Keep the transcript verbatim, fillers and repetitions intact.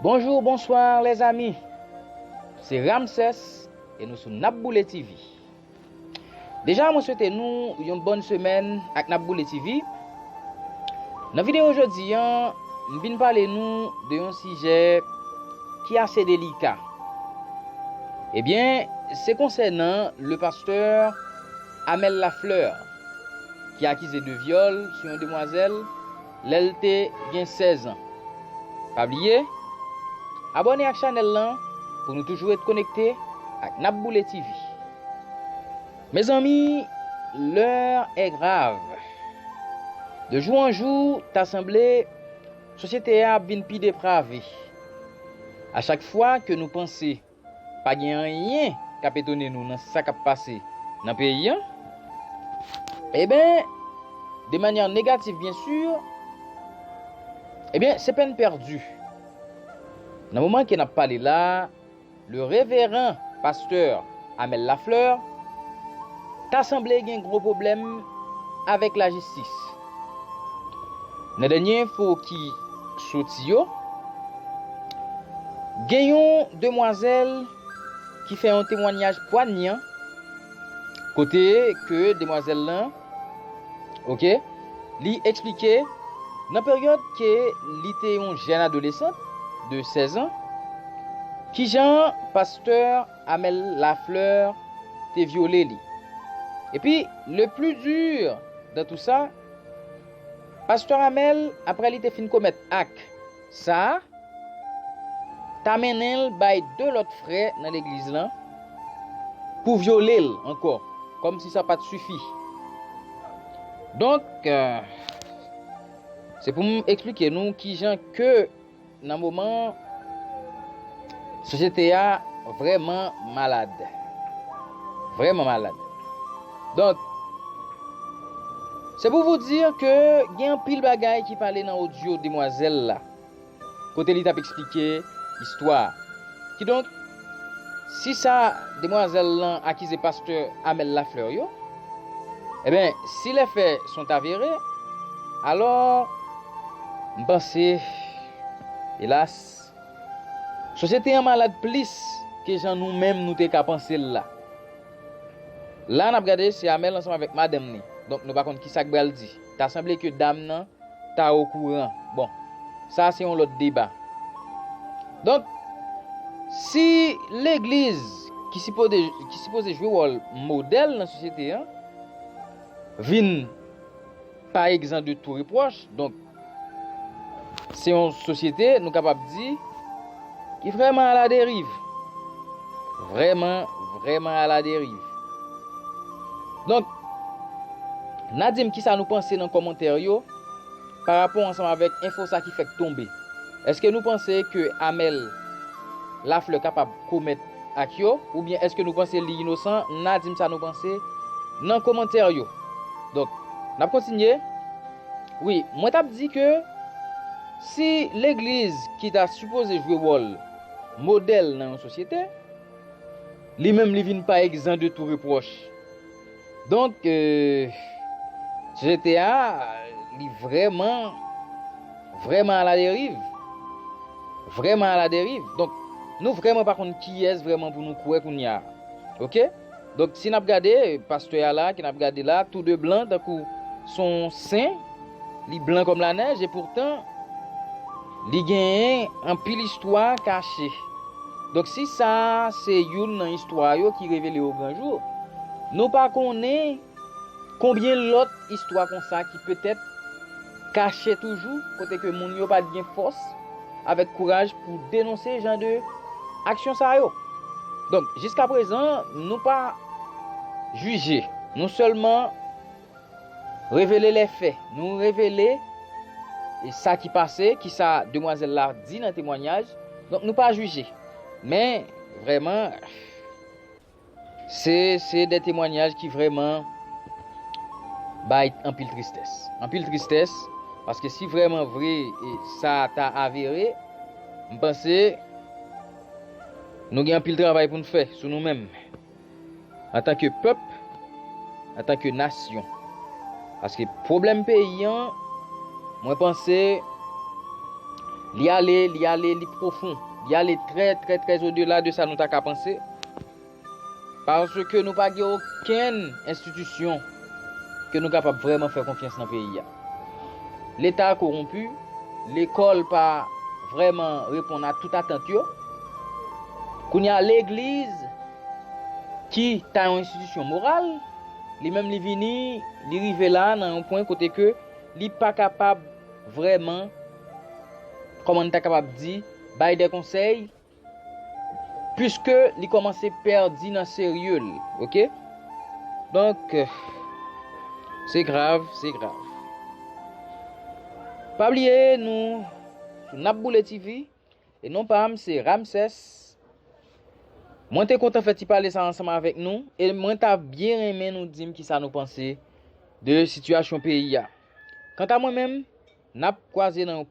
Bonjou, bonswa, lèzami. Se Ramsès e nou sou N ap Boule T V. Deja, mwen swete nou yon bòn semèn ak N ap Boule T V. Nan videyo jodi a, m vin pale nou de yon sijè ki ase delika. Ebyen, se konsènan le pastè Amel Lafleur, ki akize de vyòl sou yon demwazèl lè l te gen sèz an. Pa bliye, abòne ak chanèl lan pou nou toujou ret konekte ak N ap Boule T V. Mezanmi, l'heure est grave. De jou an jou, ta sanble sosyete a ap vin pi deprave. A chak fwa ke nou panse pa gen anyen k ap etone nou nan sa k ap pase nan peyi a, eben, de manyè negatif, byen si, eben, se pèn pèdi. Nan moman ke n ap pale la, le reveran pastè Amel Lafleur ta sanble gen gwo pwoblèm avèk lajistis. Nan dènye enfo ki soti yo, gen yon demwazèl ki fè yon temwanyaj pwanyan, kote ke demwazèl lan, oke, li eksplike, nan peryòd ke li te yon jèn adolesant de sèz an, kijan pastè Amel Lafleur te vyole li. Epi, le plus dur dans tout ça, pastè Amel, apre li te fin komèt ak sa a, ta mennen l bay de lòt frè nan legliz lan pou vyole l ankò, kòmsi sa pa t sifi. Donk, eh, se pou m eksplike nou kijan ke nan moman sosyete a vrèman malad. Vrèman malad. Donk, se pou vous dire ke gen anpil bagay ki pale nan odyo demwazèl la, kote li t ap eksplike istwa a. Kidonk, si sa demwazèl lan akize pastè Amel Lafleur yo, eben, si les faits sont avérés, alò, m panse, elas, sosyete an malad plis ke jan nou menm nou te ka panse l la. La, n ap gade, se Amel ansanm avèk madanm ni. Donk, nou pa konn ki sa k pral di. Ta sanble ke dam nan ta okouran. Bon, sa se yon lòt deba. Donk, si legliz ki sipoze, ki sipoze jwe wòl modèl nan sosyete an, vin pa egzan de tou repwòch, donk, se yon sosyete, nou kapab di, ki vrèman aladeriv. Vrèman, vrèman aladeriv. Donk, n a di m kisa nou panse nan kòmantè yo pa rapò ansanm avèk enfo sa ki fèk tonbe. Èske nou panse ke Amel Lafleur kapab komèt ak yo, oubyen èske nou panse li inosan? N a di m sa nou panse nan kòmantè yo. Donk, n ap kontinye. Wi, mwen t ap di ke si legliz ki ta sipoze jwe wòl modèl nan yon sosyete, li menm li vin pa egzan de tou repwòch. Donk, eh, sosyete a, li vrèman, vrèman aladeriv. Vrèman aladeriv. Donk, nou vrèman pa konn kiyès vrèman pou nou kwè kounye a. Oke? Donk, si n ap gade, pastè a la, ke n ap gade la, tou de blan, tankou se yon sen, li blan kòm lanèj, e poutan, li genyen anpil istwa kache. Donk, si sa a se youn nan istwa yo ki revele ogranjou, nou pa konnen konbyen lòt istwa konsa ki petèt kache toujou, kote ke moun yo pa t gen fòs avèk kouraj pou denonse jan de aksyon sa yo. Donk, jiskaprezan, nou pa jije, nou sèlman revele lè fè, nou revele e sa ki pase, ki sa demwazèl la di nan temwanyaj. Donk, nou pa jije. Men, vrèman, se, se de temwanyaj ki vrèman bay anpil tristès. Anpil tristès, paske si vrèman vre e sa ta avere, m panse nou gen anpil travay pou n fè sou nou menm. Antanke pèp, antanke nasyon. Paske pwoblèm peyi an, mwen panse, Li ale, li ale, li pwofon. Li ale trè, trè, trè odela de sa nou ta ka panse. Paske nou pa gen okenn enstitisyon ke nou kapab vrèman fè konfyans nan peyi a. Leta kowonpi, lekòl pa vrèman reponn a tout atant yo. Kounye a, legliz, ki ta yon enstitisyon moral, li menm li vini, li rive la nan yon pwen kote ke li pa kapab vrèman, kòman n ta kapab di, bay de konsèy, piske li kòmanse pèdi nan serye l, oke? Donk, se grav, se grav. Pa bliye, nou sou N ap Boule T V, e non pa m, se Ramsès. Mwen te kontan fè ti pale sa ansanm avèk nou, e mwen ta byen renmen nou di m kisa nou panse de sitiyasyon peyi a. Kanta mwen menm, n ap kwaze nan yon